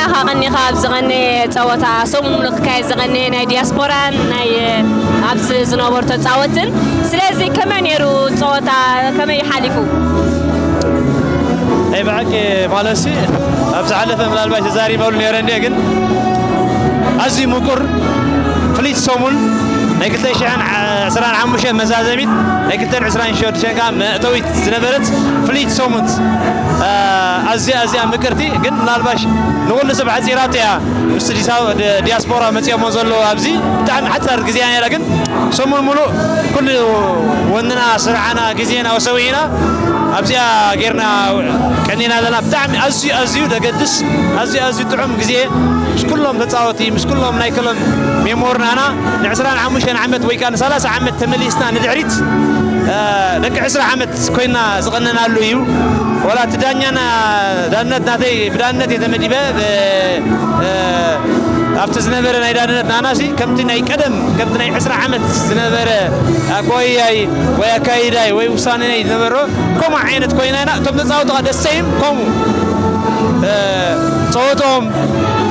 ኢኻ ቀኒኻ ኣብ ዝቐነየ ጸወታ፣ ሰሙን ሙሉእ ክካየድ ዝቐነየ ናይ ዲያስፖራን ናይ ኣብዚ ዝነበሩ ተጻወትን። ስለዚ ከመይ ነይሩ ጸወታ? ከመይ ሓሊፉ? ናይ ብሓቂ ማለትሲ ኣብ ዝሓለፈ ምናልባት ተዛሪበሉ ነይረ እንደ ግን ኣዝዩ ምቁር ፍልይቲ ሰሙን ናይ ክልተ ሽሕን ዕስራን ሓሙሽተን መዛዘሚት ናይ ክልተን ዕስራን ሸዱሽተን ከዓ መእተዊት ዝነበረት ፍልይቲ ሰሙን ኣዝያ ኣዝያ ምቅርቲ ግን ምናልባሽ ንኩሉ ሰብ ሓፂራቶ እያ ምስ ዲያስፖራ መፂኦሞ ዘለዉ ኣብዚ ብጣዕሚ ሓፃር ግዜ ነራ ግን ሰሙን ሙሉእ ኩሉ ወንና ስራሕና ግዜና ወሰዊዕና ኣብዚኣ ጌርና ቀኒና ዘለና ብጣዕሚ ኣዝዩ ኣዝዩ ደገድስ ኣዝዩ ኣዝዩ ጥዑም ግዜ ምስ ኩሎም ተፃወቲ ምስ ኩሎም ናይ ከሎም ሜሞርናና ን25 ዓመት ወይ ከዓ ን30 ዓመት ተመሊስና ንድሕሪት ደቂ 20 ዓመት ኮይና ዝቐነናሉ እዩ። ወላ እቲ ዳኛና ዳነት ናተይ ብዳነት እየ ተመዲበ ኣብቲ ዝነበረ ናይ ዳንነት ናናሲ ከምቲ ናይ ቀደም ከምቲ ናይ ዕስራ ዓመት ዝነበረ ኣጓያይ ወይ ኣካይዳይ ወይ ውሳኔ ዝነበሮ ከምኡ ዓይነት ኮይና ኢና እቶም ተፃወቱ ከዓ ደሰይም ከምኡ ፀወቶም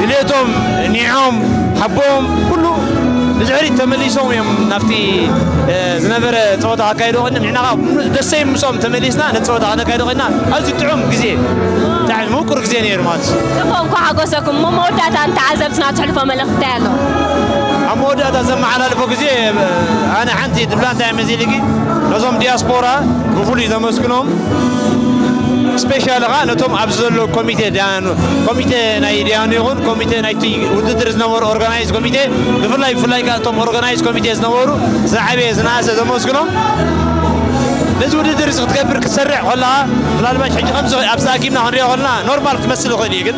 ድሌቶም ኒዖም ሓቦም ኩሉ ብድሕሪት ተመሊሶም እዮም ናብቲ ዝነበረ ፀወታ ኣካይዶ ኮይኖም ንሕና ከዓ ደሰይም ምስኦም ተመሊስና ነቲ ፀወታ ከነካይዶ ኮይና ኣዝዩ ጥዑም ግዜ ብጣዕሚ ምቁር ግዜ ነይሩ ማለት እዩ። ጽቡቕ እንኳዕ ሓጎሰኩም። እሞ መወዳእታ ንተዓዘብትና ትሕልፎ መልእኽቲ እንታይ ኣሎ? ኣብ መወዳእታ ዘመሓላልፎ ግዜ ኣነ ሓንቲ ድብላ እንታይ መዚልጊ ነዞም ዲያስፖራ ብፍሉይ ዘመስግኖም ስፔሻል ኸዓ ነቶም ኣብዚ ዘሎ ኮሚቴ ዳያኑ ኮሚቴ ናይ ዳያኑ ይኹን ኮሚቴ ናይቲ ውድድር ዝነበሩ ኦርጋናይዝ ኮሚቴ ብፍላይ ብፍላይ ከዓ እቶም ኦርጋናይዝ ኮሚቴ ዝነበሩ ዝዓበየ ዝነኣሰ ዘመስግኖም ነዚ ውድድር እዚ ክትገብር ክትሰርሕ ከለኻ ምናልባት ሕጂ ከምዚ ኣብዚ ኣኪብና ክንሪኦ ከለና ኖርማል ክመስል ይኽእል እዩ ግን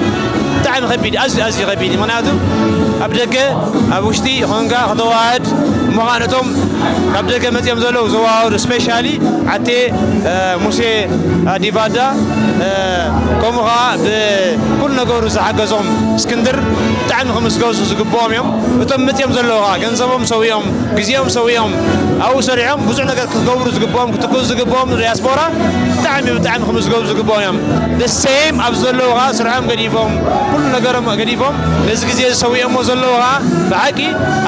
ብጣዕሚ ከቢድ ኣዝዩ ኣዝዩ ከቢድ እዩ ምክንያቱ ኣብ ደገ ኣብ ውሽጢ ኾንካ ከተዋህድ እሞ ከዓ ነቶም ካብ ደገ መፅኦም ዘለዉ ዘዋሃዱ ስፔሻሊ ዓቴ ሙሴ ዲቫዳ ከምኡ ከዓ ብኩሉ ነገሩ ዝሓገዞም እስክንድር ብጣዕሚ ክምስገሱ ዝግብኦም እዮም እቶም መፅኦም ዘለዉ ከዓ ገንዘቦም ሰዊኦም ግዜኦም ሰዊኦም ኣብኡ ሰሪሖም ብዙሕ ነገር ክትገብሩ ዝግብኦም ክትክእሉ ዝግብኦም ዲያስፖራ ብጣዕሚ ብጣዕሚ ክምስገኑ ዝግብኦም እዮም ደሴም ኣብ ዘለዉ ከዓ ስርሖም ገዲፎም ኩሉ ነገሮም ገዲፎም ነዚ ግዜ ዝሰዊኦሞ ዘለዉ ከዓ ብሓቂ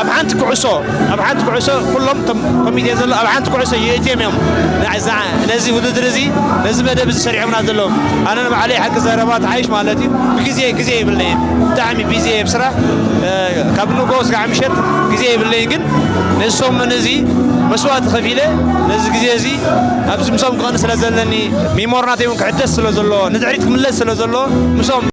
ኣብ ሓንቲ ኩዕሶ ኣብ ሓንቲ ኩዕሶ ኩሎም እቶም ኮሚቴ ዘሎ ኣብ ሓንቲ ኩዕሶ ይእትዮም እዮም ነዚ ውድድር እዚ ነዚ መደብ እዚ ሰሪሖምና ዘለዉ ኣነ ንባዕለይ ሓቂ ዘረባ ትሓይሽ ማለት እዩ ብግዜ ግዜ የብለይን ብጣዕሚ ቢዚ እየ ብስራሕ ካብ ንጎ ስጋዕ ምሸት ግዜ የብለይን ግን ነዚ ሰሙን እዚ መስዋእቲ ከፊለ ነዚ ግዜ እዚ ኣብዚ ምሶም ክቐኒ ስለ ዘለኒ ሚሞር ናተይ እውን ክሕደስ ስለ ዘሎ ንድሕሪት ክምለስ ስለ ዘሎ ምሶም